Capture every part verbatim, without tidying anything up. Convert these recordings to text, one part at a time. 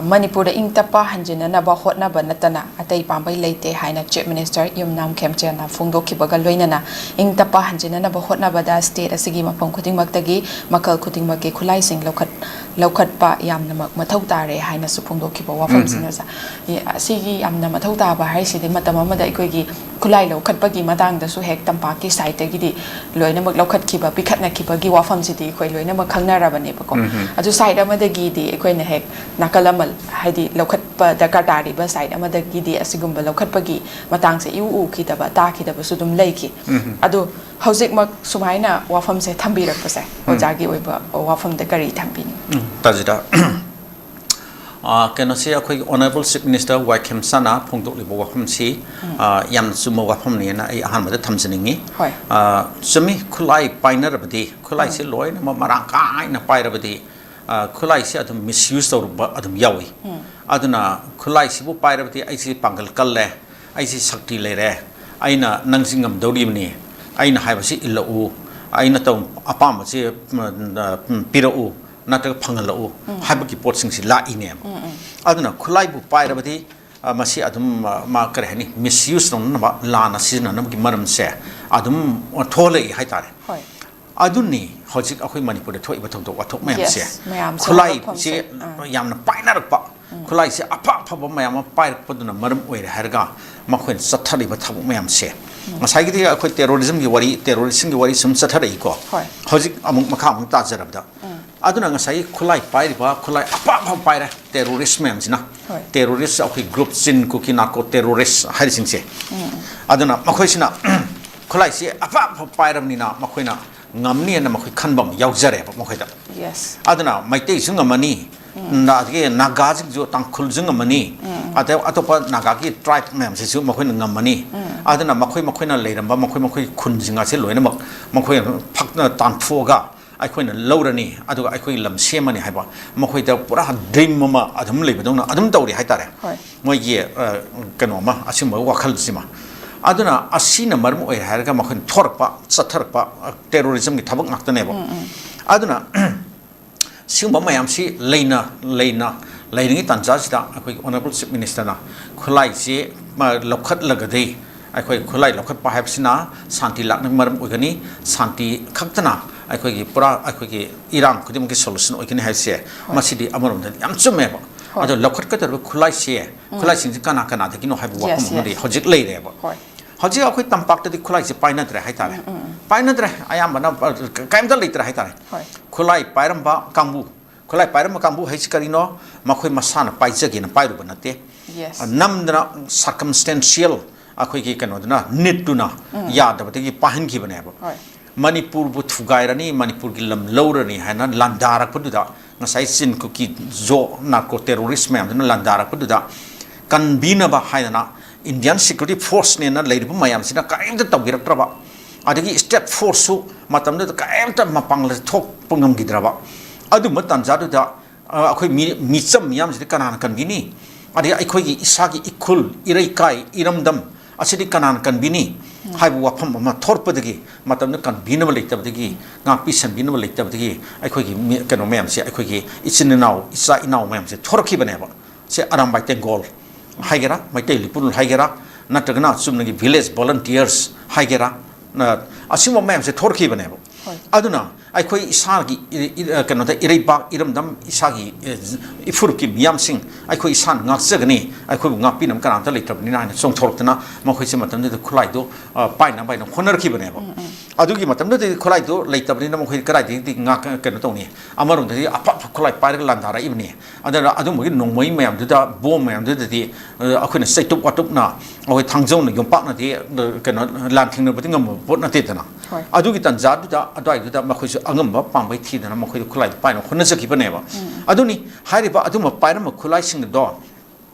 ꯃꯅꯤꯄꯨꯔꯗ ꯏꯪ ꯇꯞꯄ ꯍꯟꯖꯤꯟꯅꯅꯕ ꯍꯣꯠꯅꯕ ꯅꯠꯇꯅ ꯑꯇꯩ ꯄꯥꯝꯕꯩ ꯂꯩꯇꯦ ꯍꯥꯏꯅ Chief Minister ꯌꯨꯝꯅꯥꯝ ꯈꯦꯝꯆꯦꯟꯅ ꯐꯣꯡꯗꯣꯛꯈꯤꯕꯒ ꯂꯣꯏꯅꯅ, ꯏꯪ ꯇꯞꯄ ꯍꯟꯖꯤꯟꯅꯅꯕ ꯍꯣꯠꯅꯕꯗ state ꯑꯁꯤꯒꯤ ꯃꯐꯝ ꯈꯨꯗꯤꯡꯃꯛꯇꯒꯤ ꯃꯈꯜ ꯈꯨꯗꯤꯡꯃꯛꯀꯤ ꯈꯨꯠꯂꯥꯏꯁꯤꯡ ꯂꯧꯈꯠ-, ꯂꯧꯈꯠꯄ ꯌꯥꯝꯅꯃꯛ ꯃꯊꯧ ꯇꯥꯔꯦ ꯍꯥꯏꯅꯁꯨ ꯐꯣꯡꯗꯣꯛꯈꯤꯕ ꯋꯥꯐꯝꯁꯤꯅ ꯎꯝ꯫ ꯑꯣꯖꯥ꯫ ꯏ-, ꯑꯁꯤꯒꯤ ꯌꯥꯝꯅ ꯃꯊꯧ ꯇꯥꯕ ꯍꯥꯏꯁꯤꯗꯤ ꯃꯇꯝ ꯑꯃꯗ ꯑꯩꯈꯣꯏꯒꯤ ꯈꯨꯠꯂꯥꯏ ꯂꯧꯈꯠꯄꯒꯤ ꯃꯇꯥꯡꯗꯁꯨ ꯍꯦꯛ ꯇꯝꯄꯥꯛꯀꯤ side ꯇꯒꯤꯗꯤ ꯂꯣꯏꯅꯃꯛ ꯂꯧꯈꯠꯈꯤꯕ, ꯄꯤꯈꯠꯅꯈꯤꯕꯒꯤ ꯋꯥꯐꯝꯁꯤꯗꯤ ꯑꯩꯈꯣꯏ ꯂꯣꯏꯅꯃꯛ ꯈꯪꯅꯔꯕꯅꯦꯕꯀꯣ꯫ ꯎꯝ꯫ ꯑꯗꯨ side ꯑꯃꯗꯒꯤꯗꯤ ꯑꯩꯈꯣꯏꯅ ꯍꯦꯛ ꯅꯥꯀꯜ ꯑꯃ, ꯍꯥꯏꯗꯤ ꯂꯧꯈꯠꯄ ꯗꯔꯀꯥꯔ ꯇꯥꯔꯤꯕ side ꯑꯃꯗꯒꯤꯗꯤ ꯑꯁꯤꯒꯨꯝꯕ ꯂꯧꯈꯠꯄꯒꯤ ꯃꯇꯥꯡꯁꯦ ꯏꯎ ꯎꯈꯤꯗꯕ, ꯇꯥꯈꯤꯗꯕꯁꯨ ꯑꯗꯨꯝ ꯂꯩꯈꯤ꯫ ꯎꯝ꯫ ꯑꯗꯣ ꯍꯧꯖꯤꯛꯃꯛ ꯁꯨꯃꯥꯏꯅ ꯋꯥꯐꯝꯁꯦ ꯊꯝꯕꯤꯔꯛꯄꯁꯦ, ꯎꯝ꯫ ꯑꯣꯖꯥꯒꯤ ꯑꯣꯏꯕ ꯋꯥꯐꯝꯗ ꯀꯔꯤ ꯊꯝꯕꯤꯅꯤ? ꯎꯝ, ꯇꯥꯖꯤꯗ꯫ ꯑ, ꯀꯩꯅꯣꯁꯤ ꯑꯩꯈꯣꯏꯒꯤ Honourable Chief Minister ꯋꯥꯏ ꯈꯦꯝꯆꯥꯟꯅ ꯐꯣꯡꯗꯣꯛꯂꯤꯕ ꯋꯥꯐꯝꯁꯤ, ꯎꯝ꯫ ꯑ, ꯌꯥꯝꯅ ꯆꯨꯝꯕ ꯋꯥꯐꯝꯅꯦꯅ ꯑꯩ ꯑꯍꯥꯟꯕꯗ ꯊꯝꯖꯅꯤꯡꯉꯤ꯫ ꯍꯣꯏ꯫ ꯑ, ꯆꯨꯝꯃꯤ, ꯈꯨꯠꯂꯥꯏ ꯄꯥꯏꯅꯔꯕꯗꯤ, ꯈꯨꯠꯂꯥꯏꯁꯤ ꯎꯝ꯫ ꯂꯣꯏꯅꯃꯛ ꯃꯔꯥꯡ ꯀꯥꯏꯅ ꯄꯥꯏꯔꯕꯗꯤ, ꯑ, ꯈꯨꯠꯂꯥꯏꯁꯤ ꯑꯗꯨꯝ misuse ꯇꯧꯔꯨꯕ ꯑꯗꯨꯝ ꯌꯥꯎꯏ꯫ ꯎꯝ꯫ ꯑꯗꯨꯅ ꯈꯨꯠꯂꯥꯏꯁꯤꯕꯨ ꯄꯥꯏꯔꯕꯗꯤ ꯑꯩꯁꯤ ꯄꯥꯡꯒꯜ ꯀꯜꯂꯦ, ꯑꯩꯁꯤ ꯁꯛꯇꯤ ꯂꯩꯔꯦ, ꯑꯩꯅ ꯅꯪꯁꯤ ꯉꯝꯗꯧꯔꯤꯕꯅꯤ, ꯑꯩꯅ ꯍꯥꯏꯕꯁꯤ ꯏꯜꯂꯛꯎ, ꯑꯩꯅ ꯇꯧ-, ꯑꯄꯥꯝꯕꯁꯤ, ꯎꯝ, ꯄꯤꯔꯛꯎ, ꯅꯠꯇ꯭ꯔꯒ ꯐꯪꯍꯜꯂꯛꯎ ꯎꯝ꯫ ꯍꯥꯏꯕꯒꯤ ꯄꯣꯠꯁꯤꯡꯁꯤ ꯂꯥꯛꯏꯅꯦꯕ꯫ ꯎꯝ, ꯎꯝ꯫ ꯑꯗꯨꯅ ꯈꯨꯠꯂꯥꯏꯕꯨ ꯄꯥꯏꯔꯕꯗꯤ, ꯑ, ꯃꯁꯤ ꯑꯗꯨꯝ, ꯑ, ꯃꯥ ꯀꯔꯤ ꯍꯥꯏꯅꯤ, misuse ꯇꯧꯅꯅꯕ, ꯂꯥꯟꯅ ꯁꯤꯖꯤꯟꯅꯅꯕꯒꯤ ꯃꯔꯝꯁꯦ ꯑꯗꯨꯝ ꯊꯣꯛꯍꯜꯂꯛꯏ ꯍꯥꯏꯇꯥꯔꯦ꯫ ꯍꯣꯏ꯫ ꯑꯗꯨꯅꯤ ꯍꯧꯖꯤꯛ ꯑꯩꯈꯣꯏ ꯃꯅꯤꯄꯨꯔꯗ ꯊꯣꯛꯏꯕ ꯊꯧꯗꯣꯛ ꯋꯥꯊꯣꯛ ꯃꯌꯥꯝꯁꯦ꯫ Yes, ꯃꯌꯥꯝꯁꯦ ꯈꯨꯠꯂꯥꯏꯁꯦ ꯍꯧꯔꯛꯐꯝꯁꯦ, ꯑꯥ꯫ ꯌꯥꯝꯅ ꯄꯥꯏꯅꯔꯛꯄ, ꯎꯝ꯫ ꯈꯨꯠꯂꯥꯏꯁꯦ ꯑꯐ ꯑꯐꯕ ꯃꯌꯥꯝ ꯑꯃ ꯄꯥꯏꯔꯛꯄꯗꯨꯅ ꯃꯔꯝ ꯑꯣꯏꯔꯦ ꯍꯥꯏꯔꯒ ꯃꯈꯣꯏꯅ ꯆꯠꯊꯔꯤꯕ ꯊꯕꯛ ꯃꯌꯥꯝꯁꯦ꯫ ꯎꯝ꯫ ꯉꯁꯥꯏꯒꯤꯗꯤ ꯑꯩꯈꯣꯏ terrorism ꯒꯤ ꯋꯥꯔꯤ, terrorist ꯁꯤꯡꯒꯤ ꯋꯥꯔꯤ ꯁꯨꯝ ꯆꯠꯊꯔꯛꯏꯀꯣ꯫ ꯍꯣꯏ꯫ ꯍꯧꯖꯤꯛ ꯑꯃꯨꯛ ꯃꯈꯥ ꯑꯃꯨꯛ ꯇꯥꯖꯔꯕꯗ, ꯎꯝ꯫ ꯑꯗꯨꯅ ꯉꯁꯥꯏꯒꯤ ꯈꯨꯠꯂꯥꯏ ꯄꯥꯏꯔꯤꯕ, ꯈꯨꯠꯂꯥꯏ ꯑꯐ ꯑꯐꯕ ꯄꯥꯏꯔꯦ terrorist ꯃꯌꯥꯝꯁꯤꯅ꯫ ꯍꯣꯏ꯫ Terrorist ꯑꯩꯈꯣꯏ group ꯆꯤꯟ ꯀꯨꯀꯤ narco terrorist ꯍꯥꯏꯔꯤꯁꯤꯡꯁꯦ꯫ ꯎꯝ꯫ ꯑꯗꯨꯅ ꯃꯈꯣꯏꯁꯤꯅ ꯈꯨꯠꯂꯥꯏꯁꯤ ꯑꯐ ꯑꯐꯕ ꯄꯥꯏꯔꯕꯅꯤꯅ ꯃꯈꯣꯏꯅ ꯉꯝꯅꯤꯅ ꯃꯈꯣꯏ ꯈꯟꯕ ꯑꯃ ꯌꯥꯎꯖꯔꯦꯕ ꯃꯈꯣꯏꯗ꯫ Yes꯫ ꯑꯗꯨꯅ ꯃꯩꯇꯩꯁꯨ ꯉꯝꯃꯅꯤ, ꯎꯝ꯫ ꯑꯗꯒꯤ ꯅꯥꯒꯥꯁꯤꯡꯁꯨ, ꯇꯥꯡꯈꯨꯜꯁꯨ ꯉꯝꯃꯅꯤ, ꯎꯝ꯫ ꯑꯗꯩ ꯑꯇꯣꯞꯄ ꯅꯥꯒꯥꯒꯤ tribe ꯃꯌꯥꯝꯁꯤꯁꯨ ꯃꯈꯣꯏꯅ ꯉꯝꯃꯅꯤ꯫ ꯎꯝ꯫ ꯑꯗꯨꯅ ꯃꯈꯣꯏ ꯃꯈꯣꯏꯅ ꯂꯩꯔꯝꯕ ꯃꯈꯣꯏ ꯃꯈꯣꯏꯒꯤ ꯈꯨꯟꯁꯤꯡ ꯑꯁꯤ ꯂꯣꯏꯅꯃꯛ ꯃꯈꯣꯏꯅ ꯐꯛꯅ ꯇꯥꯟꯊꯣꯛꯑꯒ ꯑꯩꯈꯣꯏꯅ ꯂꯧꯔꯅꯤ, ꯑꯗꯨꯒ ꯑꯩꯈꯣꯏꯒꯤ ꯂꯝ ꯁꯦꯝꯃꯅꯤ ꯍꯥꯏꯕ ꯃꯈꯣꯏꯗ ꯄꯨꯔꯥ dream ꯑꯃ ꯑꯗꯨꯝ ꯂꯩꯕꯗꯧꯅ ꯑꯗꯨꯝ ꯇꯧꯔꯤ ꯍꯥꯏꯇꯥꯔꯦ꯫ ꯍꯣꯏ꯫ ꯃꯣꯏꯒꯤ, ꯑ, ꯀꯩꯅꯣ ꯑꯃ, ꯑꯁꯤꯒꯨꯝꯕ ꯋꯥꯈꯜꯁꯤꯃ꯫ ꯑꯗꯨꯅ ꯑꯁꯤꯅ ꯃꯔꯝ ꯑꯣꯏꯔꯦ ꯍꯥꯏꯔꯒ ꯃꯈꯣꯏꯅ ꯊꯣꯔꯛꯄ, ꯆꯠꯊꯔꯛꯄ, ꯑ, terrorism ꯒꯤ ꯊꯕꯛ ꯉꯥꯛꯇꯅꯦꯕ꯫ ꯎꯝ, ꯎꯝ꯫ ꯑꯗꯨꯅ ꯁꯤꯒꯨꯝꯕ ꯃꯌꯥꯝꯁꯤ ꯂꯩꯅ ꯂꯩꯅ ꯂꯩꯔꯤꯉꯩ ꯇꯥꯟꯖꯥꯁꯤꯗ ꯑꯩꯈꯣꯏꯒꯤ Honourable Chief Minister ꯅ ꯈꯨꯠꯂꯥꯏꯁꯤ, ꯑ, ꯂꯧꯈꯠꯂꯒꯗꯤ ꯑꯩꯈꯣꯏ ꯈꯨꯠꯂꯥꯏ ꯂꯧꯈꯠꯄ ꯍꯥꯏꯕꯁꯤꯅ ꯁꯥꯟꯇꯤ ꯂꯥꯛꯅꯕ ꯃꯔꯝ ꯑꯣꯏꯒꯅꯤ, ꯁꯥꯟꯇꯤ ꯈꯛꯇꯅ ꯑꯩꯈꯣꯏꯒꯤ ꯄꯨꯔꯥ ꯑꯩꯈꯣꯏꯒꯤ ꯏꯔꯥꯡ ꯈꯨꯗꯤꯡꯃꯛꯀꯤ solution ꯑꯣꯏꯒꯅꯤ ꯍꯥꯏꯕꯁꯦ, ꯍꯣꯏ꯫ ꯃꯁꯤꯗꯤ ꯑꯃꯔꯣꯝꯗꯗꯤ ꯌꯥꯝ ꯆꯨꯝꯃꯦꯕ꯫ ꯍꯣꯏ꯫ ꯑꯗꯣ ꯂꯧꯈꯠꯀꯗꯧꯔꯤꯕ ꯈꯨꯠꯂꯥꯏꯁꯦ, ꯎꯝ꯫ ꯈꯨꯠꯂꯥꯏꯁꯤꯡꯁꯤ ꯀꯅꯥ ꯀꯅꯥꯗꯒꯤꯅꯣ ꯍꯥꯏꯕ ꯋꯥꯐꯝ Yes, ꯑꯃꯗꯤ yes꯫ ꯍꯧꯖꯤꯛ ꯂꯩꯔꯦꯕ꯫ ꯍꯣꯏ꯫ ꯍꯧꯖꯤꯛ ꯑꯩꯈꯣꯏ ꯇꯝꯄꯥꯛꯇꯗꯤ ꯈꯨꯠꯂꯥꯏꯁꯦ ꯄꯥꯏꯅꯗ꯭ꯔꯦ ꯍꯥꯏꯇꯥꯔꯦ꯫ ꯎꯝ, ꯎꯝ, ꯎꯝ꯫ ꯄꯥꯏꯅꯗ꯭ꯔꯦ, ꯑꯌꯥꯝꯕꯅ, ꯑ, ꯀ-, ꯀꯔꯤꯝꯇ ꯂꯩꯇ꯭ꯔꯦ ꯍꯥꯏꯇꯥꯔꯦ꯫ ꯍꯣꯏ꯫ ꯈꯨꯠꯂꯥꯏ ꯄꯥꯏꯔꯝꯕ ꯀꯥꯡꯕꯨ, ꯈꯨꯠꯂꯥꯏ ꯄꯥꯏꯔꯝꯕ ꯀꯥꯡꯕꯨ ꯍꯥꯏꯁꯤ ꯀꯔꯤꯅꯣ? ꯃꯈꯣꯏ ꯃꯁꯥꯅ ꯄꯥꯏꯖꯒꯦꯅ ꯄꯥꯏꯔꯨꯕ ꯅꯠꯇꯦ꯫ Yes꯫ ꯅꯝꯗꯅ circumstantial ꯑꯩꯈꯣꯏꯒꯤ ꯀꯩꯅꯣꯗꯨꯅ, ꯅꯤꯠꯇꯨꯅ ꯎꯝ꯫ ꯌꯥꯗꯕꯗꯒꯤ ꯄꯥꯏꯍꯟꯈꯤꯕꯅꯦꯕ꯫ ꯍꯣꯏ꯫ ꯃꯅꯤꯄꯨꯔꯕꯨ ꯊꯨꯒꯥꯏꯔꯅꯤ, ꯃꯅꯤꯄꯨꯔꯒꯤ ꯂꯝ ꯂꯧꯔꯅꯤ ꯍꯥꯏꯅ ꯂꯥꯟꯗꯥꯔꯛꯄꯗꯨꯗ, ꯉꯁꯥꯏ ꯆꯤꯟ ꯀꯨꯀꯤ ꯖꯣ narco terrorist ꯃꯌꯥꯝꯗꯨꯅ ꯂꯥꯟꯗꯥꯔꯛꯄꯗꯨꯗ, ꯀꯟꯕꯤꯅꯕ ꯍꯥꯏꯗꯅ Indian Security Force ꯅꯦꯅ ꯂꯩꯔꯤꯕ ꯃꯌꯥꯝꯁꯤꯅ ꯀꯔꯤꯝꯇ ꯇꯧꯕꯤꯔꯛꯇ꯭ꯔꯕ, ꯑꯗꯒꯤ state force ꯁꯨ ꯃꯇꯝꯗꯨꯗ ꯀꯔꯤꯝꯇ ꯃꯄꯥꯡꯒꯜ ꯊꯣꯛꯄ ꯉꯝꯈꯤꯗ꯭ꯔꯕ, ꯑꯗꯨꯝꯕ ꯇꯥꯟꯖꯥꯗꯨꯗ, ꯑ, ꯑꯩꯈꯣꯏ ꯃꯤ-, ꯃꯤꯆꯝ ꯃꯤꯌꯥꯝꯁꯤꯗꯤ ꯀꯅꯥꯅ ꯀꯟꯕꯤꯅꯤ? ꯑꯗꯒꯤ ꯑꯩꯈꯣꯏꯒꯤ ꯏꯁꯥꯒꯤ ꯏꯈꯨꯜ, ꯏꯔꯩꯀꯥꯏ, ꯏꯔꯝꯗꯝ ꯑꯁꯤꯗꯤ ꯀꯅꯥꯅ ꯀꯟꯕꯤꯅꯤ? ꯎꯝ꯫ ꯍꯥꯏꯕ ꯋꯥꯐꯝ ꯑꯃ ꯊꯣꯔꯛꯄꯗꯒꯤ, ꯃꯇꯝꯗꯨ ꯀꯟꯕꯤꯅꯕ ꯂꯩꯇꯕꯗꯒꯤ, ꯉꯥꯛꯄꯤ ꯁꯟꯕꯤꯅꯕ ꯂꯩꯇꯕꯗꯒꯤ ꯑꯩꯈꯣꯏꯒꯤ ꯃꯤ-, ꯀꯩꯅꯣ ꯃꯌꯥꯝꯁꯦ, ꯑꯩꯈꯣꯏꯒꯤ ꯏꯆꯤꯟ ꯏꯅꯥꯎ, ꯏꯆꯥ ꯏꯅꯥꯎ ꯃꯌꯥꯝꯁꯦ ꯊꯣꯔꯛꯈꯤꯕꯅꯦꯕ꯫ ꯁꯦ ꯑꯔꯥꯝꯕꯥꯏ ꯇꯦꯡꯒꯣꯜ ꯍꯥꯏꯒꯦꯔꯥ, ꯃꯩꯇꯩ ꯂꯤꯄꯨꯔ ꯍꯥꯏꯒꯦꯔꯥ, ꯅꯠꯇ꯭ꯔꯒꯅ ꯆꯨꯝꯅꯒꯤ village volunteers ꯍꯥꯏꯒꯦꯔꯥ, ꯑ, ꯑꯁꯤꯒꯨꯝꯕ ꯃꯌꯥꯝꯁꯦ ꯊꯣꯔꯛꯈꯤꯕꯅꯦꯕ꯫ ꯍꯣꯏ꯫ ꯑꯗꯨꯅ ꯑꯩꯈꯣꯏ ꯏꯁꯥꯒꯤ ꯏ-, ꯏ-, ꯑ, ꯀꯩꯅꯣꯗ, ꯏꯔꯩꯕꯥꯛ, ꯏꯔꯝꯗꯝ, ꯏꯁꯥꯒꯤ, ꯑ, ꯏꯐꯨꯔꯨꯞꯀꯤ ꯃꯤꯌꯥꯝꯁꯤꯡ ꯑꯩꯈꯣꯏ ꯏꯁꯥꯅ ꯉꯥꯛꯆꯒꯅꯤ, ꯑꯩꯈꯣꯏꯕꯨ ꯉꯥꯛꯄꯤꯅꯕ ꯀꯅꯥꯝꯇ ꯂꯩꯇ꯭ꯔꯕꯅꯤꯅ ꯍꯥꯏꯅ ꯆꯣꯡꯊꯣꯔꯛꯇꯅ ꯃꯈꯣꯏꯁꯦ ꯃꯇꯝꯗꯨꯗ ꯈꯨꯠꯂꯥꯏꯗꯨ, ꯑ, ꯄꯥꯏꯅꯕ ꯍꯥꯏꯅ ꯍꯣꯠꯅꯔꯛꯈꯤꯕꯅꯦꯕ꯫ ꯎꯝ, ꯎꯝ꯫ ꯑꯗꯨꯒꯤ ꯃꯇꯝꯗꯨꯗꯗꯤ ꯈꯨꯠꯂꯥꯏꯗꯨ ꯂꯩꯇꯕꯅꯤꯅ ꯃꯈꯣꯏ ꯀꯗꯥꯏꯗꯒꯤꯗꯤ ꯉꯥꯛ-, ꯀꯩꯅꯣ ꯇꯧꯅꯤ? ꯑꯃꯔꯣꯝꯗꯗꯤ ꯑꯐ ꯑꯐ ꯈꯨꯠꯂꯥꯏ ꯄꯥꯏꯔꯒ ꯂꯥꯟꯗꯥꯔꯛꯏꯕꯅꯤ꯫ ꯑꯗꯨꯅ ꯑꯗꯨꯝꯕꯒꯤ ꯅꯣꯡꯃꯩ ꯃꯌꯥꯝꯗꯨꯗ, ꯕꯣꯝ ꯃꯌꯥꯝꯗꯨꯗꯗꯤ, ꯑ, ꯑꯩꯈꯣꯏꯅ ꯆꯩꯇꯨꯞ ꯋꯥꯇꯨꯞꯅ, ꯑꯩꯈꯣꯏ ꯊꯥꯡꯖꯧꯅ ꯌꯣꯝꯄꯥꯛꯅꯗꯤ, ꯑ, ꯀꯩꯅꯣ, ꯂꯥꯟ ꯊꯦꯡꯅꯕꯗꯤ ꯉꯝꯕ ꯄꯣꯠ ꯅꯠꯇꯦꯗꯅ꯫ ꯍꯣꯏ꯫ ꯑꯗꯨꯒꯤ ꯇꯥꯟꯖꯥꯗꯨꯗ ꯑꯗꯨꯋꯥꯏꯗꯨꯗ ꯃꯈꯣꯏꯁꯨ ꯑꯉꯝꯕ ꯄꯥꯝꯕꯩ ꯊꯤꯗꯅ ꯃꯈꯣꯏꯗ ꯈꯨꯠꯂꯥꯏꯗꯨ ꯄꯥꯏꯅꯕ ꯍꯣꯠꯅꯖꯈꯤꯕꯅꯦꯕ꯫ ꯎꯝ꯫ ꯑꯗꯨꯅꯤ ꯍꯥꯏꯔꯤꯕ ꯑꯗꯨꯝꯕ ꯄꯥꯏꯔꯝꯕ ꯈꯨꯠꯂꯥꯏꯁꯤꯡ ꯑꯗꯣ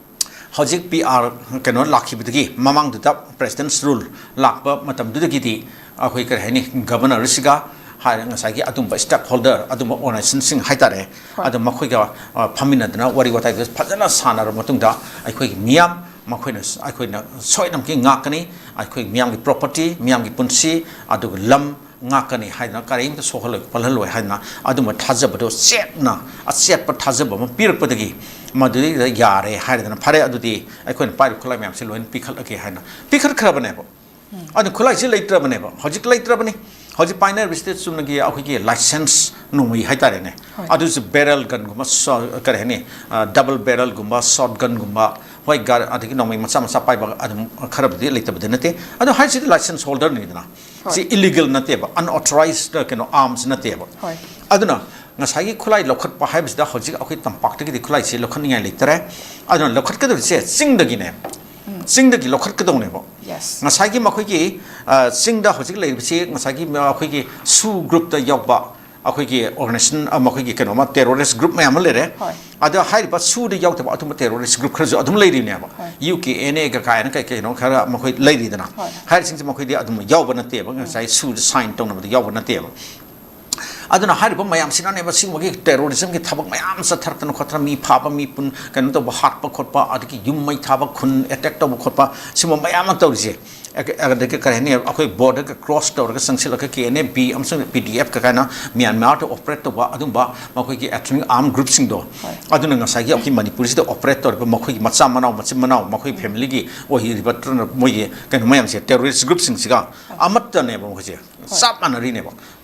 ꯍꯧꯖꯤꯛ P R ꯀꯩꯅꯣ ꯂꯥꯛꯈꯤꯕꯗꯒꯤ, ꯃꯃꯥꯡꯗꯨꯗ President's Rule ꯂꯥꯛꯄ ꯃꯇꯝꯗꯨꯗꯒꯤꯗꯤ ꯑꯩꯈꯣꯏ ꯀꯔꯤ ꯍꯥꯏꯅꯤ, Governor ꯁꯤꯒ ꯍꯥꯏꯔ ꯉꯁꯥꯏꯒꯤ ꯑꯗꯨꯝꯕ stakeholder, ꯑꯗꯨꯝꯕ organization ꯁꯤꯡ ꯍꯥꯏꯇꯥꯔꯦ, ꯍꯣꯏ꯫ ꯑꯗꯨ ꯃꯈꯣꯏꯒ, ꯑ, ꯐꯝꯃꯤꯟꯅꯗꯅ ꯋꯥꯔꯤ ꯋꯥꯇꯥꯏꯗꯨ ꯐꯖꯅ ꯁꯥꯟꯅꯔꯕ ꯃꯇꯨꯡꯗ ꯑꯩꯈꯣꯏꯒꯤ ꯃꯤꯌꯥꯝ ꯃꯈꯣꯏꯅ ꯁ-, ꯑꯩꯈꯣꯏꯅ ꯁꯣꯏꯗꯅꯃꯛꯀꯤ ꯉꯥꯛꯀꯅꯤ, ꯑꯩꯈꯣꯏ ꯃꯤꯌꯥꯝꯒꯤ property, ꯃꯤꯌꯥꯝꯒꯤ ꯄꯨꯟꯁꯤ, ꯑꯗꯨꯒ ꯂꯝ ꯉꯥꯛꯀꯅꯤ ꯍꯥꯏꯗꯅ, ꯀꯔꯤꯝꯇ ꯁꯣꯛꯍꯜꯂꯣꯏ ꯄꯜꯍꯜꯂꯣꯏ ꯍꯥꯏꯗꯅ ꯑꯗꯨꯝꯕ ꯊꯥꯖꯕꯗꯣ ꯆꯦꯠꯅ, ꯑꯆꯦꯠꯄ ꯊꯥꯖꯕ ꯑꯃ ꯄꯤꯔꯛꯄꯗꯒꯤ ꯃꯗꯨꯗꯩꯗ ꯌꯥꯔꯦ ꯍꯥꯏꯔꯗꯅ, "ꯐꯔꯦ, ꯑꯗꯨꯗꯤ ꯑꯩꯈꯣꯏꯅ ꯄꯥꯏꯔꯤꯕ ꯈꯨꯠꯂꯥꯏ ꯃꯌꯥꯝꯁꯦ ꯂꯣꯏꯅ ꯄꯤꯈꯠꯂꯒꯦ" ꯍꯥꯏꯅ ꯄꯤꯈꯠꯈ꯭ꯔꯕꯅꯦꯕ꯫ ꯑꯗꯨ ꯈꯨꯠꯂꯥꯏꯁꯤ ꯂꯩꯇ꯭ꯔꯕꯅꯦꯕ, ꯍꯧꯖꯤꯛ ꯂꯩꯇ꯭ꯔꯕꯅꯤ꯫ ꯍꯧꯖꯤꯛ ꯄꯥꯏꯅꯔꯤꯕꯁꯤꯗꯤ ꯆꯨꯝꯅꯒꯤ ꯑꯩꯈꯣꯏꯒꯤ ꯂꯥꯏꯁꯦꯟꯁ ꯅꯣꯡꯃꯩ ꯍꯥꯏꯇꯥꯔꯦꯅꯦ꯫ ꯍꯣꯏ꯫ ꯑꯗꯨꯁꯨ ꯕꯦꯔꯦꯜ ꯒꯟꯒꯨꯝꯕ, ꯁꯣ-, ꯀꯔꯤ ꯍꯥꯏꯅꯤ, ꯗꯕꯜ ꯕꯦꯔꯦꯜꯒꯨꯝꯕ, ꯁꯣꯔꯠ ꯒꯟꯒꯨꯝꯕ, ꯍꯣꯏ, ꯒꯥꯔ-, ꯑꯗꯒꯤ ꯅꯣꯡꯃꯩ ꯃꯆꯥ ꯃꯆꯥ ꯄꯥꯏꯕ ꯑꯗꯨꯝ ꯈꯔꯕꯨꯗꯤ ꯂꯩꯇꯕꯗꯤ ꯅꯠꯇꯦ꯫ ꯑꯗꯣ ꯍꯥꯏꯁꯤꯗꯤ ꯂꯥꯏꯁꯦꯟꯁ ꯍꯣꯜꯗꯔꯅꯤꯗꯅ꯫ ꯍꯣꯏ꯫ ꯁꯤ ꯏꯂꯤꯒꯦꯜ ꯅꯠꯇꯦꯕ, ꯑꯟꯑꯣꯊꯣꯔꯥꯏꯖ ꯀꯩꯅꯣ ꯑꯥꯔꯝꯁ ꯅꯠꯇꯦꯕ꯫ ꯍꯣꯏ꯫ ꯑꯗꯨꯅ ꯉꯁꯥꯏꯒꯤ ꯈꯨꯠꯂꯥꯏ ꯂꯧꯈꯠꯄ ꯍꯥꯏꯕꯁꯤꯗ ꯍꯧꯖꯤꯛ ꯑꯩꯈꯣꯏ ꯇꯝꯄꯥꯛꯇꯒꯤꯗꯤ ꯈꯨꯠꯂꯥꯏꯁꯤ ꯂꯧꯈꯠꯅꯤꯡꯉꯥꯏ ꯂꯩꯇꯔꯦ꯫ ꯑꯗꯨꯅ ꯂꯧꯈꯠꯀꯗꯧꯔꯤꯁꯦ ꯆꯤꯡꯗꯒꯤꯅꯦ꯫ ꯎꯝ꯫ ꯆꯤꯡꯗꯒꯤ ꯂꯧꯈꯠꯀꯗꯧꯅꯦꯕ꯫ Yes꯫ ꯉꯁꯥꯏꯒꯤ ꯃꯈꯣꯏꯒꯤ, ꯑ, ꯆꯤꯡꯗ ꯍꯧꯖꯤꯛ ꯂꯩꯔꯤꯕꯁꯤ ꯉꯁꯥꯏꯒꯤ ꯑꯩꯈꯣꯏꯒꯤ ꯁꯨ ꯒ꯭ꯔꯨꯞꯇ ꯌꯥꯎꯕ ꯑꯩꯈꯣꯏꯒꯤ ꯑꯣꯔꯒꯅꯥꯏꯖꯦꯁꯟ, ꯑ, ꯃꯈꯣꯏꯒꯤ ꯀꯩꯅꯣꯃ, ꯇꯦꯔꯣꯔꯤꯁ ꯒ꯭ꯔꯨꯞ ꯃꯌꯥꯝ ꯑꯃ ꯂꯩꯔꯦ꯫ ꯍꯣꯏ꯫ ꯑꯗ ꯍꯥꯏꯔꯤꯕ ꯁꯨꯗ ꯌꯥꯎꯗꯕ ꯑꯇꯣꯞꯄ ꯇꯦꯔꯣꯔꯤꯁ ꯒ꯭ꯔꯨꯞ ꯈꯔꯁꯨ ꯑꯗꯨꯝ ꯂꯩꯔꯤꯅꯦꯕ꯫ ꯍꯣꯏ꯫ ꯌꯨ ꯀꯦ ꯑꯦꯟ ꯑꯦꯒ ꯀꯥꯏꯅ ꯀꯩ ꯀꯩꯅꯣ ꯈꯔ ꯃꯈꯣꯏ ꯂꯩꯔꯤꯗꯅ꯫ ꯍꯣꯏ꯫ ꯍꯥꯏꯔꯤꯁꯤꯡꯁꯦ ꯃꯈꯣꯏꯗꯤ ꯑꯗꯨꯝ ꯌꯥꯎꯕ ꯅꯠꯇꯦꯕ, ꯉꯁꯥꯏ ꯁꯨꯗ ꯁꯥꯏꯟ ꯇꯧꯅꯕꯗ ꯌꯥꯎꯕ ꯅꯠꯇꯦꯕ꯫ ꯑꯗꯨꯅ ꯍꯥꯏꯔꯤꯕ ꯃꯌꯥꯝꯁꯤꯅꯅꯦꯕ ꯁꯤꯒꯨꯝꯕꯒꯤ ꯇꯦꯔꯣꯔꯤꯖꯝꯒꯤ ꯊꯕꯛ ꯃꯌꯥꯝ ꯆꯠꯊꯔꯛꯇꯅ ꯈꯣꯠꯇꯅ, ꯃꯤ ꯐꯥꯕ, ꯃꯤ ꯄꯨꯟ-, ꯀꯩꯅꯣ ꯇꯧꯕ, ꯍꯥꯠꯄ ꯈꯣꯠꯄ, ꯑꯗꯒꯤ ꯌꯨꯝ ꯃꯩ ꯊꯥꯕ, ꯈꯨꯟ ꯑꯦꯇꯦꯛ ꯇꯧꯕ ꯈꯣꯠꯄ, ꯁꯤꯒꯨꯝꯕ ꯃꯌꯥꯝ ꯑꯃ ꯇꯧꯔꯤꯁꯦ꯫ ꯑꯦ-, ꯑꯗꯒꯤ ꯀꯔꯤ ꯍꯥꯏꯅꯤ, ꯑꯩꯈꯣꯏ ꯕꯣꯔꯗꯔꯒ ꯀ꯭ꯔꯣꯁ ꯇꯧꯔꯒ ꯆꯪꯁꯤꯜꯂꯒ ꯀꯦ ꯑꯦꯟ ꯑꯦ ꯕꯤ ꯑꯃꯁꯨꯡ ꯄꯤ ꯗꯤ ꯑꯦꯐ ꯀ ꯀꯥꯏꯅ ꯃ꯭ꯌꯥꯟꯃꯥꯔꯗ ꯑꯣꯄꯔꯦꯠ ꯇꯧꯕ ꯑꯗꯨꯝꯕ ꯃꯈꯣꯏꯒꯤ ꯑꯦꯊꯅꯤꯛ ꯑꯥꯔꯝ ꯒ꯭ꯔꯨꯞꯁꯤꯡꯗꯣ꯫ ꯍꯣꯏ꯫ ꯑꯗꯨꯅ ꯉꯁꯥꯏꯒꯤ ꯑꯩꯈꯣꯏ ꯃꯅꯤꯄꯨꯔꯁꯤꯗ ꯑꯣꯄꯔꯦꯠ ꯇꯧꯔꯤꯕ ꯃꯈꯣꯏꯒꯤ ꯃꯆꯥ ꯃꯅꯥꯎ, ꯃꯆꯤꯟ ꯃꯅꯥꯎ, ꯃꯈꯣꯏ ꯐꯦꯃꯤꯂꯤꯒꯤ ꯑꯣꯏꯔꯤꯕ ꯇ꯭ꯔ-, ꯃꯣꯏꯒꯤ ꯀꯩꯅꯣ ꯃꯌꯥꯝꯁꯦ, ꯇꯦꯔꯣꯔꯤꯁ ꯒ꯭ꯔꯨꯞꯁꯤꯡꯁꯤꯒ ꯑꯃꯠꯇꯅꯦꯕ ꯃꯈꯣꯏꯁꯦ꯫ ꯍꯣꯏ꯫ ꯆꯞ ꯃꯥꯟꯅꯔꯤꯅꯦꯕ꯫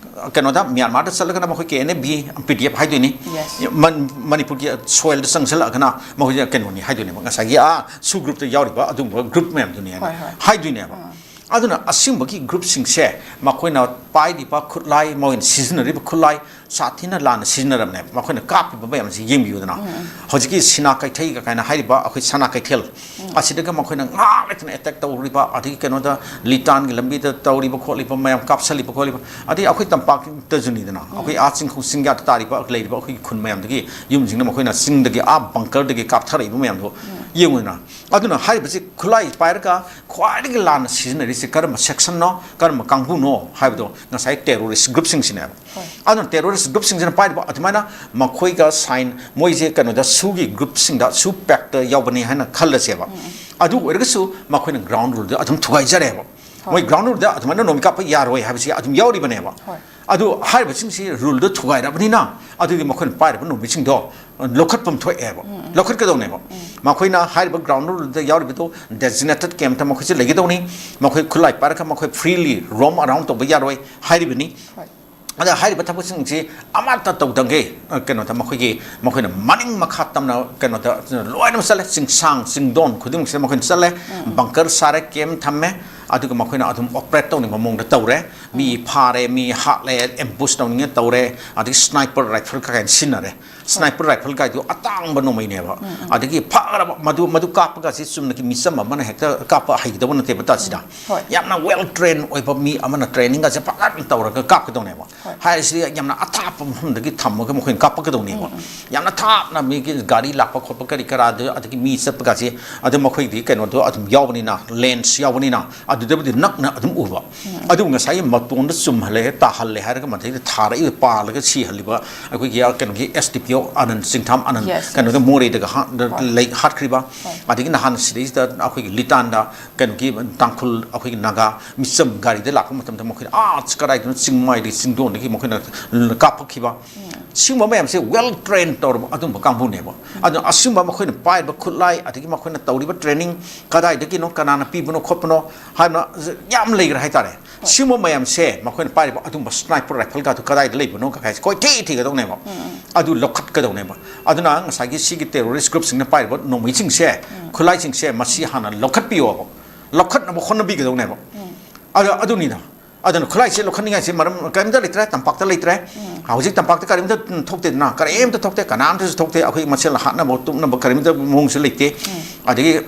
ꯀꯩꯅꯣꯗ, ꯃ꯭ꯌꯥꯟꯃꯥꯔꯗ ꯆꯠꯂꯒꯅ ꯃꯈꯣꯏ K N A B, P D F ꯍꯥꯏꯗꯣꯏꯅꯤ꯫ Yes꯫ ꯃꯟ-, ꯃꯅꯤꯄꯨꯔꯒꯤ ꯁꯣꯏꯜꯗ ꯆꯪꯁꯤꯜꯂꯛꯑꯒꯅ ꯃꯈꯣꯏꯁꯦ ꯀꯩꯅꯣꯅꯤ ꯍꯥꯏꯗꯣꯏꯅꯦꯕ, ꯉꯁꯥꯏꯒꯤ, ꯑꯥ, ꯁꯨ ꯒ꯭ꯔꯨꯞꯇ ꯌꯥꯎꯔꯤꯕ ꯑꯗꯨꯒꯨꯝꯕ ꯒ꯭ꯔꯨꯞ ꯃꯌꯥꯝꯗꯨꯅꯤ ꯍꯥꯏꯅ ꯍꯣꯏ, ꯍꯣꯏ꯫ ꯍꯥꯏꯗꯣꯏꯅꯦꯕ꯫ ꯑꯥ꯫ ꯑꯗꯨꯅ ꯑꯁꯤꯒꯨꯝꯕꯒꯤ ꯒ꯭ꯔꯨꯞꯁꯤꯡꯁꯦ ꯃꯈꯣꯏꯅ ꯄꯥꯏꯔꯤꯕ ꯈꯨꯠꯂꯥꯏ, ꯃꯣꯏꯅ ꯁꯤꯖꯤꯟꯅꯔꯤꯕ ꯈꯨꯠꯂꯥꯏ, ꯁꯥꯊꯤꯅ ꯂꯥꯟꯅ ꯁꯤꯖꯤꯟꯅꯔꯕꯅꯦꯕ꯫ ꯃꯈꯣꯏꯅ ꯀꯥꯞꯄꯤꯕ ꯃꯌꯥꯝꯁꯤ ꯌꯦꯡꯕꯤꯌꯨꯗꯅ꯫ ꯎꯝ, ꯎꯝ꯫ ꯍꯧꯖꯤꯛꯀꯤ ꯁꯤꯅꯥ ꯀꯩꯊꯩꯒ ꯀꯥꯏꯅ ꯍꯥꯏꯔꯤꯕ ꯑꯩꯈꯣꯏ ꯁꯅꯥ ꯀꯩꯊꯦꯜ, ꯎꯝ꯫ ꯑꯁꯤꯗꯒ ꯃꯈꯣꯏꯅ ꯉꯥꯏꯍꯥꯛ ꯂꯩꯇꯅ ꯑꯦꯇꯦꯛ ꯇꯧꯔꯤꯕ, ꯑꯗꯒꯤ ꯀꯩꯅꯣꯗ, ꯂꯤꯇꯥꯟꯒꯤ ꯂꯝꯕꯤꯗ ꯇꯧꯔꯤꯕ ꯈꯣꯠꯂꯤꯕ ꯃꯌꯥꯝ, ꯀꯥꯞꯁꯜꯂꯤꯕ ꯈꯣꯠꯂꯤꯕ, ꯑꯗꯩ ꯑꯩꯈꯣꯏ ꯇꯝꯄꯥꯛꯇꯁꯨꯅꯤꯗꯅ, ꯎꯝ꯫ ꯑꯩꯈꯣꯏ ꯑꯥ ꯆꯤꯡꯈꯣꯡ ꯆꯤꯡꯌꯥꯗ ꯇꯥꯔꯤꯕ ꯂꯩꯔꯤꯕ ꯑꯩꯈꯣꯏꯒꯤ ꯈꯨꯟ ꯃꯌꯥꯝꯗꯒꯤ ꯌꯨꯝꯁꯤꯡꯗ ꯃꯈꯣꯏꯅ ꯆꯤꯡꯗꯒꯤ, ꯑꯥ ꯕꯪꯀꯔꯗꯒꯤ ꯀꯥꯞꯊꯔꯛꯏꯕ ꯃꯌꯥꯝꯗꯣ ꯎꯝ꯫ ꯌꯦꯡꯉꯨꯗꯅ꯫ ꯑꯗꯨꯅ ꯍꯥꯏꯔꯤꯕꯁꯤ ꯈꯨꯠꯂꯥꯏ ꯄꯥꯏꯔꯒ ꯈ꯭ꯋꯥꯏꯗꯒꯤ ꯂꯥꯟꯅ ꯁꯤꯖꯤꯟꯅꯔꯤꯁꯤ ꯀꯔꯝꯕ ꯁꯦꯛꯁꯟꯅꯣ, ꯀꯔꯝꯕ ꯀꯥꯡꯕꯨꯅꯣ ꯍꯥꯏꯕꯗꯣ ꯉꯁꯥꯏ ꯇꯦꯔꯣꯔꯤꯁ ꯒ꯭ꯔꯨꯞꯁꯤꯡꯁꯤꯅꯦꯕ꯫ ꯍꯣꯏ꯫ ꯑꯗꯨꯅ ꯇꯦꯔꯣꯔꯤꯁ ꯒ꯭ꯔꯨꯞꯁꯤꯡꯁꯤꯅ ꯄꯥꯏꯔꯤꯕ ꯑꯗꯨꯃꯥꯏꯅ ꯃꯈꯣꯏꯒ ꯁꯥꯏꯟ, ꯃꯣꯏꯁꯦ ꯀꯩꯅꯣꯗ, ꯁꯨꯒꯤ ꯒ꯭ꯔꯨꯞꯁꯤꯡꯗ, ꯁꯨ ꯄꯦꯛꯇ ꯌꯥꯎꯕꯅꯤ ꯍꯥꯏꯅ ꯈꯜꯂꯁꯦꯕ꯫ ꯎꯝ꯫ ꯑꯗꯨ ꯑꯣꯏꯔꯒꯁꯨ ꯃꯈꯣꯏꯅ ꯒ꯭ꯔꯥꯎꯟ ꯔꯨꯜꯗ ꯑꯗꯨꯝ ꯊꯨꯒꯥꯏꯖꯔꯦꯕ꯫ ꯍꯣꯏ꯫ ꯃꯣꯏ ꯒ꯭ꯔꯥꯎꯟ ꯔꯨꯜꯗ ꯑꯗꯨꯃꯥꯏꯅ ꯅꯣꯡꯃꯩ ꯀꯥꯞꯄ ꯌꯥꯔꯣꯏ ꯍꯥꯏꯕꯁꯤ ꯑꯗꯨꯝ ꯌꯥꯎꯔꯤꯕꯅꯦꯕ꯫ ꯍꯣꯏ꯫ ꯑꯗꯨ ꯍꯥꯏꯔꯤꯕꯁꯤꯡꯁꯤ ꯔꯨꯜꯗ ꯊꯨꯒꯥꯏꯔꯕꯅꯤꯅ, ꯑꯗꯨꯗꯤ ꯃꯈꯣꯏꯅ ꯄꯥꯏꯔꯤꯕ ꯅꯣꯡꯃꯩꯁꯤꯡꯗꯣ ꯂꯧꯈꯠꯐꯝ ꯊꯣꯛꯑꯦꯕ, ꯂꯧꯈꯠꯀꯗꯧꯅꯦꯕ꯫ ꯃꯈꯣꯏꯅ ꯍꯥꯏꯔꯤꯕ ꯒ꯭ꯔꯥꯎꯟꯗꯨꯗ ꯌꯥꯎꯔꯤꯕꯗꯣ ꯗꯦꯖꯤꯅꯦꯇꯦꯠ ꯀꯦꯝꯇ ꯃꯈꯣꯏꯁꯦ ꯂꯩꯒꯗꯧꯅꯤ꯫ ꯃꯈꯣꯏ ꯈꯨꯠꯂꯥꯏ ꯄꯥꯏꯔꯒ ꯃꯈꯣꯏ ꯐ꯭ꯔꯤꯂꯤ ꯔꯣꯝ ꯑꯔꯥꯎꯟ ꯇꯧꯕ ꯌꯥꯔꯣꯏ ꯍꯥꯏꯔꯤꯕꯅꯤ꯫ ꯍꯣꯏ꯫ ꯑꯗ ꯍꯥꯏꯔꯤꯕ ꯊꯕꯛꯁꯤꯡꯁꯤ ꯑꯃꯠꯇ ꯇꯧꯗꯪꯒꯦ, ꯑ, ꯀꯩꯅꯣꯗ ꯃꯈꯣꯏꯒꯤ, ꯃꯈꯣꯏꯅ ꯃꯅꯤꯡ ꯃꯈꯥ ꯇꯝꯅ ꯀꯩꯅꯣꯗ ꯂꯣꯏꯅꯃꯛ ꯆꯠꯂꯦ꯫ ꯆꯤꯡꯁꯥꯡ ꯆꯤꯡꯗꯣꯟ ꯈꯨꯗꯤꯡꯃꯛꯁꯤꯗ ꯃꯈꯣꯏꯅ ꯆꯠꯂꯦ꯫ ꯕꯪꯀꯔ ꯁꯥꯔꯦ, ꯀꯦꯝ ꯊꯝꯃꯦ꯫ ꯑꯗꯨꯒ ꯃꯈꯣꯏꯅ ꯑꯗꯨꯝ ꯑꯣꯄꯔꯦꯠ ꯇꯧꯅꯤꯡꯕ ꯃꯑꯣꯡꯗ ꯇꯧꯔꯦ꯫ ꯃꯤ ꯐꯥꯔꯦ, ꯃꯤ ꯍꯥꯠꯂꯦ, ꯑꯦꯝꯕꯨꯁ ꯇꯧꯅꯤꯡꯉꯦ ꯇꯧꯔꯦ꯫ ꯑꯗꯒꯤ ꯁ꯭ꯅꯥꯏꯄꯔ ꯔꯥꯏꯐꯜ ꯀꯩꯀꯥ ꯁꯤꯖꯤꯟꯅꯔꯦ꯫ ꯁ꯭ꯅꯥꯏꯄꯔ ꯔꯥꯏꯐꯜ ꯀꯥꯏꯗꯨ ꯑꯇꯥꯡꯕ ꯅꯣꯡꯃꯩꯅꯦꯕ꯫ ꯑꯗꯒꯤ ꯐꯥꯈ꯭ꯔꯕ ꯃꯗꯨ, ꯃꯗꯨ ꯀꯥꯞꯄꯒꯁꯤ ꯆꯨꯝꯅꯒꯤ ꯃꯤꯆꯝ ꯑꯃꯅ ꯍꯦꯛꯇ ꯀꯥꯞꯄ ꯍꯩꯒꯗꯕ ꯅꯠꯇꯦꯕ ꯇꯥꯁꯤꯗ꯫ ꯍꯣꯏ꯫ ꯌꯥꯝꯅ ꯋꯦꯜ ꯇ꯭ꯔꯦꯟ ꯑꯣꯏꯕ ꯃꯤ ꯑꯃꯅ ꯇ꯭ꯔꯦꯅꯤꯡꯒꯁꯦ ꯐꯖꯅ ꯇꯧꯔꯒ ꯀꯥꯞꯀꯗꯧꯅꯦꯕ꯫ ꯍꯣꯏ꯫ ꯍꯥꯏꯔꯤꯁꯤꯗꯤ ꯌꯥꯝꯅ ꯑꯊꯥꯞꯄ ꯃꯐꯝꯗꯒꯤ ꯊꯝꯃꯒ ꯃꯈꯣꯏꯅ ꯀꯥꯞꯄꯛꯀꯗꯧꯅꯦꯕ꯫ ꯌꯥꯝꯅ ꯊꯥꯞꯅ ꯃꯤꯒꯤ ꯒꯥꯔꯤ ꯂꯥꯛꯄ ꯈꯣꯠꯄ ꯀꯔꯤ ꯀꯔꯥꯗꯨ, ꯑꯗꯒꯤ ꯃꯤ ꯆꯠꯄꯒꯁꯦ, ꯑꯗꯨ ꯃꯈꯣꯏꯒꯤꯗꯤ ꯀꯩꯅꯣꯗꯣ ꯑꯗꯨꯝ ꯌꯥꯎꯕꯅꯤꯅ, ꯂꯦꯟꯁ ꯌꯥꯎꯕꯅꯤꯅ, ꯑꯗꯨꯗꯕꯨꯗꯤ ꯅꯛꯅ ꯑꯗꯨꯝ ꯎꯕ꯫ ꯑꯗꯨ ꯉꯁꯥꯏꯒꯤ ꯃꯇꯣꯟꯗ ꯆꯨꯝꯍꯜꯂꯦ, ꯇꯥꯍꯜꯂꯦ ꯍꯥꯏꯔꯒ ꯃꯗꯩꯗ ꯊꯥꯔꯛꯏꯕ, ꯄꯥꯜꯂꯒ ꯁꯤꯍꯜꯂꯤꯕ ꯑꯩꯈꯣꯏꯒꯤ, ꯑ, ꯀꯩꯅꯣꯒꯤ ꯑꯦꯁ ꯗꯤ ꯄꯤ ꯑꯣ ꯑꯅꯟ, ꯆꯤꯡꯊꯥꯝ ꯑꯅꯟ, Yes, yes. ꯀꯩꯅꯣꯗ ꯃꯣꯔꯦꯗꯒ ꯍꯥ-, ꯗ-, ꯍꯣꯏ꯫ ꯂꯩ ꯍꯥꯠꯈ꯭ꯔꯤꯕ꯫ ꯍꯣꯏ꯫ ꯑꯗꯒꯤ ꯅꯍꯥꯟ ꯁꯤꯗꯩꯁꯤꯗ ꯑꯩꯈꯣꯏꯒꯤ ꯂꯤꯇꯥꯟꯗ ꯀꯩꯅꯣꯒꯤ ꯇꯥꯡꯈꯨꯜ ꯑꯩꯈꯣꯏꯒꯤ ꯅꯥꯒꯥ ꯃꯤꯆꯝ ꯒꯥꯔꯤꯗ ꯂꯥꯛꯄ ꯃꯇꯝꯗ ꯃꯈꯣꯏꯅ ꯑꯥ ꯀꯗꯥꯏꯗꯅꯣ ꯆꯤꯡꯃꯥꯏꯗꯒꯤ ꯆꯤꯡꯗꯣꯟꯗꯒꯤ ꯃꯈꯣꯏꯅ ꯀꯥꯞꯄꯛꯈꯤꯕ꯫ ꯁꯤꯒꯨꯝꯕ ꯃꯌꯥꯝꯁꯦ ꯋꯦꯜ ꯇ꯭ꯔꯦꯟ ꯇꯧꯔꯕ ꯑꯗꯨꯝꯕ ꯀꯥꯡꯕꯨꯅꯦꯕ꯫ ꯑꯗꯨꯅ ꯑꯁꯤꯒꯨꯝꯕ ꯃꯈꯣꯏꯅ ꯄꯥꯏꯔꯤꯕ ꯈꯨꯠꯂꯥꯏ, ꯑꯗꯒꯤ ꯃꯈꯣꯏꯅ ꯇꯧꯔꯤꯕ ꯇ꯭ꯔꯦꯅꯤꯡ ꯀꯗꯥꯏꯗꯒꯤꯅꯣ, ꯀꯅꯥꯅ ꯄꯤꯕꯅꯣ ꯈꯣꯠꯄꯅꯣ ꯍꯥꯏꯕꯅ ꯌꯥꯝ ꯂꯩꯈ꯭ꯔꯦ ꯍꯥꯏꯇꯥꯔꯦ꯫ ꯁꯤꯒꯨꯝꯕ ꯃꯌꯥꯝꯁꯦ ꯃꯈꯣꯏꯅ ꯄꯥꯏꯔꯤꯕ ꯑꯗꯨꯝꯕ ꯁ꯭ꯅꯥꯏꯄꯔ ꯔꯥꯏꯐꯜꯒꯗꯨ ꯀꯗꯥꯏꯗ ꯂꯩꯕꯅꯣ ꯀꯥꯏꯁꯦ ꯀꯣꯏꯊꯤ ꯊꯤꯒꯗꯧꯅꯦꯕ꯫ ꯑꯗꯨ ꯂꯧꯈꯠꯀꯗꯧꯅꯦꯕ꯫ ꯑꯗꯨꯅ ꯉꯁꯥꯏꯒꯤ ꯁꯤꯒꯤ ꯇꯦꯔꯣꯔꯤꯁ ꯒ꯭ꯔꯨꯞꯁꯤꯡꯅ ꯄꯥꯏꯔꯤꯕ ꯅꯣꯡꯃꯩꯁꯤꯡꯁꯦ, ꯈꯨꯠꯂꯥꯏꯁꯤꯡꯁꯦ ꯃꯁꯤ ꯍꯥꯟꯅ ꯂꯧꯈꯠꯄꯤꯌꯣꯕ꯫ ꯂꯧꯈꯠꯅꯕ ꯍꯣꯠꯅꯕꯤꯒꯗꯧꯅꯦꯕ꯫ ꯑꯗ-, ꯑꯗꯨꯅꯤꯗ꯫ ꯑꯗꯨꯅ ꯈꯨꯠꯂꯥꯏꯁꯦ ꯂꯧꯈꯠꯅꯤꯡꯉꯥꯏꯁꯦ ꯃꯔꯝ ꯀꯔꯤꯝꯇ ꯂꯩꯇ꯭ꯔꯦ, ꯇꯝꯄꯥꯛꯇ ꯂꯩꯇ꯭ꯔꯦ꯫ ꯍꯧꯖꯤꯛ ꯇꯝꯄꯥꯛꯇ ꯀꯔꯤꯝꯇ ꯊꯣꯛꯇꯦꯗꯅ, ꯀꯔꯤꯝꯇ ꯊꯣꯛꯇꯦ, ꯀꯅꯥꯝꯇꯁꯨ ꯊꯣꯛꯇꯦ, ꯑꯩꯈꯣꯏ ꯃꯁꯦꯜ ꯍꯥꯠꯅꯕ ꯇꯨꯞꯅꯕ ꯀꯔꯤꯝꯇ ꯃꯑꯣꯡꯁꯨ ꯂꯩꯇꯦ꯫ ꯑꯗꯒꯤ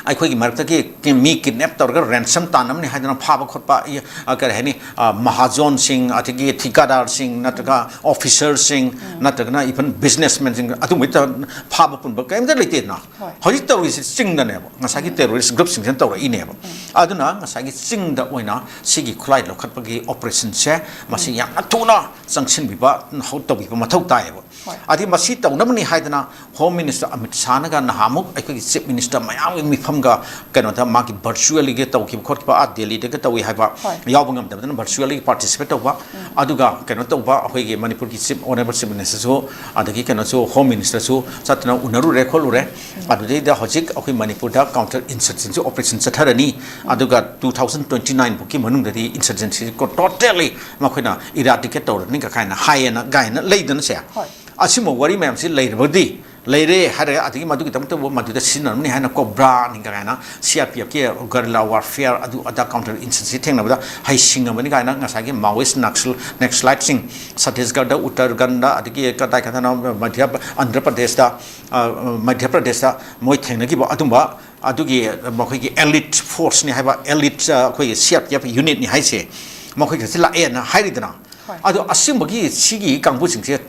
ꯑꯩꯈꯣꯏꯒꯤ ꯃꯔꯛꯇꯒꯤ ꯀꯤ-, ꯃꯤ ꯀꯤꯗꯅꯦꯞ ꯇꯧꯔꯒ ꯔꯦꯟꯁꯝ ꯇꯥꯟꯅꯕꯅꯤ ꯍꯥꯏꯗꯅ ꯐꯥꯕ ꯈꯣꯠꯄ, ꯏ-, ꯑ, ꯀꯔꯤ ꯍꯥꯏꯅꯤ, ꯑ, ꯃꯍꯥꯖꯣꯟꯁꯤꯡ, ꯑꯗꯒꯤ ꯊꯤꯀꯥꯗꯥꯔꯁꯤꯡ, ꯅꯠꯇ꯭ꯔꯒ ꯑꯣꯐꯤꯁꯔꯁꯤꯡ, ꯅꯠꯇ꯭ꯔꯒꯅ even ꯕꯤꯖꯤꯅꯦꯁꯃꯦꯟꯁꯤꯡ, ꯑꯗꯨꯝꯕꯩ ꯇ-, ꯐꯥꯕ ꯄꯨꯟꯕ ꯀꯔꯤꯝꯇ ꯂꯩꯇꯦꯗꯅ꯫ ꯍꯣꯏ꯫ ꯍꯧꯖꯤꯛ ꯇꯧꯔꯤꯁꯤ ꯆꯤꯡꯗꯅꯦꯕ, ꯉꯁꯥꯏꯒꯤ ꯇꯦꯔꯣꯔꯤꯁ ꯒ꯭ꯔꯨꯞꯁꯤꯡꯁꯤꯅ ꯇꯧꯔꯛꯏꯅꯦꯕ꯫ ꯑꯗꯨꯅ ꯉꯁꯥꯏꯒꯤ ꯆꯤꯡꯗ ꯑꯣꯏꯅ ꯁꯤꯒꯤ ꯈꯨꯠꯂꯥꯏ ꯂꯧꯈꯠꯄꯒꯤ ꯑꯣꯄꯔꯦꯁꯟꯁꯦ ꯃꯁꯤ ꯌꯥꯝꯅ ꯊꯨꯅ ꯆꯪꯁꯤꯟꯕꯤꯕ, ꯍꯧ-, ꯇꯧꯕꯤꯕ ꯃꯊꯧ ꯇꯥꯏꯌꯦꯕ꯫ ꯑꯗꯩ ꯃꯁꯤ ꯇꯧꯅꯕꯅꯤ ꯍꯥꯏꯗꯅ ꯍꯣꯝ ꯃꯤꯅꯤꯁꯇꯔ ꯑꯃꯤꯠ ꯁꯥꯍꯅꯒ ꯅꯍꯥꯟꯃꯨꯛ ꯑꯩꯈꯣꯏꯒꯤ ꯆꯤꯐ ꯃꯤꯅꯤꯁꯇꯔ ꯃꯌꯥꯝꯒꯤ ꯃꯤꯐꯝꯒ ꯀꯩꯅꯣꯗ ꯃꯥꯒꯤ ꯚꯔꯆꯨꯋꯦꯜꯂꯤꯒ ꯇꯧꯈꯤꯕ ꯈꯣꯠꯈꯤꯕ, ꯑꯥ ꯗꯦꯜꯂꯤꯗꯒ ꯇꯧꯏ ꯍꯥꯏꯕ, ꯍꯣꯏ꯫ ꯌꯥꯎꯕ ꯉꯝꯗꯕꯅ ꯚꯔꯆꯨꯋꯦꯜꯂꯤ ꯄꯥꯔꯇꯤꯁꯤꯄꯦꯠ ꯇꯧꯕ꯫ ꯑꯗꯨꯒ ꯀꯩꯅꯣ ꯇꯧꯕ, ꯑꯩꯈꯣꯏꯒꯤ ꯃꯅꯤꯄꯨꯔꯒꯤ ꯆꯤꯐ, ꯑꯣꯅꯔꯦꯕꯜ ꯆꯤꯐ ꯃꯤꯅꯤꯁꯇꯔꯁꯨ, ꯑꯗꯒꯤ ꯀꯩꯅꯣꯁꯨ, ꯍꯣꯝ ꯃꯤꯅꯤꯁꯇꯔꯁꯨ ꯆꯠꯇꯅ ꯎꯅꯔꯨꯔꯦ ꯈꯣꯠꯂꯨꯔꯦ꯫ ꯑꯗꯨꯗꯩꯗ ꯍꯧꯖꯤꯛ ꯑꯩꯈꯣꯏ ꯃꯅꯤꯄꯨꯔꯗ ꯀꯥꯎꯟꯇꯔ ꯏꯟꯁꯔꯖꯦꯟꯁꯤ ꯑꯣꯄꯔꯦꯁꯟ ꯆꯠꯊꯔꯅꯤ꯫ ꯑꯗꯨꯒ two thousand twenty nine ꯐꯥꯎꯒꯤ ꯃꯅꯨꯡꯗꯗꯤ ꯏꯟꯁꯔꯖꯦꯟꯁꯤ ꯇꯣꯇꯦꯜꯂꯤ ꯃꯈꯣꯏꯅ ꯏꯔꯥꯗꯤꯀꯦꯠ ꯇꯧꯔꯅꯤ ꯀꯥꯏꯅ ꯍꯥꯏꯌꯦꯅ ꯀꯥꯏꯅ ꯂꯩꯗꯅꯁꯦ꯫ ꯍꯣꯏ꯫ ꯑꯁꯤꯒꯨꯝꯕ ꯋꯥꯔꯤ ꯃꯌꯥꯝꯁꯤ ꯂꯩꯔꯕꯗꯤ, ꯂꯩꯔꯦ ꯍꯥꯏꯔꯒ, ꯑꯗꯒꯤ ꯃꯗꯨꯒꯤꯗꯃꯛꯇꯕꯨ ꯃꯗꯨꯗ ꯁꯤꯖꯤꯟꯅꯔꯝꯅꯤ ꯍꯥꯏꯅ ꯀꯣꯕ꯭ꯔꯥꯅꯤ ꯀꯥꯏꯅ, ꯁꯤ ꯑꯥꯔ ꯄꯤ ꯑꯦꯐꯀꯤ ꯒꯔꯤꯂꯥ ꯋꯥꯔꯐꯤꯌꯥꯔ ꯑꯗꯨ ꯑꯗꯥ ꯀꯥꯎꯟꯇꯔ ꯏꯟꯁꯔꯖꯦꯟꯁꯤ ꯊꯦꯡꯅꯕꯗ ꯍꯩꯁꯤꯡꯉꯕꯅꯤ ꯀꯥꯏꯅ ꯉꯁꯥꯏꯒꯤ ꯃꯥꯋꯤꯁ ꯅꯛꯁꯜ, ꯅꯛꯁꯂꯥꯏꯠꯁꯤꯡ ꯁꯠꯇꯤꯁꯒꯔꯗ, ꯎꯠꯇꯔꯒꯟꯗ, ꯑꯗꯒꯤ ꯀꯗꯥꯏ ꯀꯗꯥꯏꯅꯣ, ꯃꯙ꯭ꯌ, ꯑꯟꯙ꯭ꯔ ꯄ꯭ꯔꯗꯦꯁꯇ, ꯑ, ꯃꯙ꯭ꯌ ꯄ꯭ꯔꯗꯦꯁꯇ ꯃꯣꯏ ꯊꯦꯡꯅꯈꯤꯕ ꯑꯗꯨꯝꯕ, ꯑꯗꯨꯒꯤ ꯃꯈꯣꯏꯒꯤ ꯑꯦꯂꯤꯠ ꯐꯣꯔꯁꯅꯤ ꯍꯥꯏꯕ, ꯑꯦꯂꯤꯠ, ꯑ, ꯑꯩꯈꯣꯏꯒꯤ ꯁꯤ ꯑꯥꯔ ꯄꯤ ꯑꯦꯐ ꯌꯨꯅꯤꯠꯅꯤ ꯍꯥꯏꯁꯦ, ꯃꯈꯣꯏ ꯈꯛꯁꯤ ꯂꯥꯛꯑꯦꯅ ꯍꯥꯏꯔꯤꯗꯅ꯫ ꯍꯣꯏ꯫ ꯑꯗꯣ ꯑꯁꯤꯒꯨꯝꯕꯒꯤ ꯁꯤꯒꯤ ꯀꯥꯡꯕꯨꯁꯤꯡꯁꯦ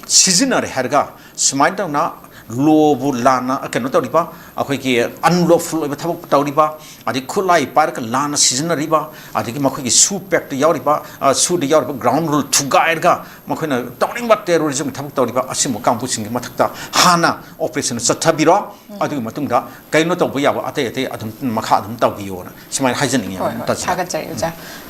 ꯁꯤꯖꯤꯟꯅꯔꯦ ꯍꯥꯏꯔꯒ, ꯁꯨꯃꯥꯏꯅ ꯇꯧꯅ ꯂꯣꯕꯨ ꯂꯥꯟꯅ ꯀꯩꯅꯣ ꯇꯧꯔꯤꯕ, ꯑꯩꯈꯣꯏꯒꯤ ꯑꯟꯂꯣꯐꯨꯜ ꯑꯣꯏꯕ ꯊꯕꯛ ꯇꯧꯔꯤꯕ, ꯑꯗꯩ ꯈꯨꯠꯂꯥꯏ ꯄꯥꯏꯔꯒ ꯂꯥꯟꯅ ꯁꯤꯖꯤꯟꯅꯔꯤꯕ, ꯑꯗꯒꯤ ꯃꯈꯣꯏꯒꯤ ꯁꯨ ꯄꯦꯛꯇ ꯌꯥꯎꯔꯤꯕ, ꯑ, ꯁꯨꯗ ꯌꯥꯎꯔꯤꯕ ꯒ꯭ꯔꯥꯎꯟ ꯔꯨꯜ ꯊꯨꯒꯥꯏꯔꯒ ꯃꯈꯣꯏꯅ ꯇꯧꯅꯤꯡꯕ ꯇꯦꯔꯣꯔꯤꯖꯝꯒꯤ ꯊꯕꯛ ꯇꯧꯔꯤꯕ ꯑꯁꯤꯒꯨꯝꯕ ꯀꯥꯡꯕꯨꯁꯤꯡꯒꯤ ꯃꯊꯛꯇ ꯍꯥꯟꯅ ꯑꯣꯄꯔꯦꯁꯟ ꯆꯠꯊꯕꯤꯔꯣ꯫ ꯑꯗꯨꯒꯤ ꯃꯇꯨꯡꯗ ꯀꯩꯅꯣ ꯇꯧꯕ ꯌꯥꯕ ꯑꯇꯩ ꯑꯇꯩ ꯑꯗꯨꯝ ꯃꯈꯥ ꯑꯗꯨꯝ ꯇꯧꯕꯤꯌꯣꯅ ꯁꯨꯃꯥꯏꯅ ꯍꯥꯏꯖꯅꯤꯡꯉꯤ꯫ ꯍꯣꯏ, ꯍꯣꯏ꯫ ꯇꯥꯖꯤꯗ꯫ ꯊꯥꯒꯠꯆꯔꯤ, ꯑꯣꯖꯥ꯫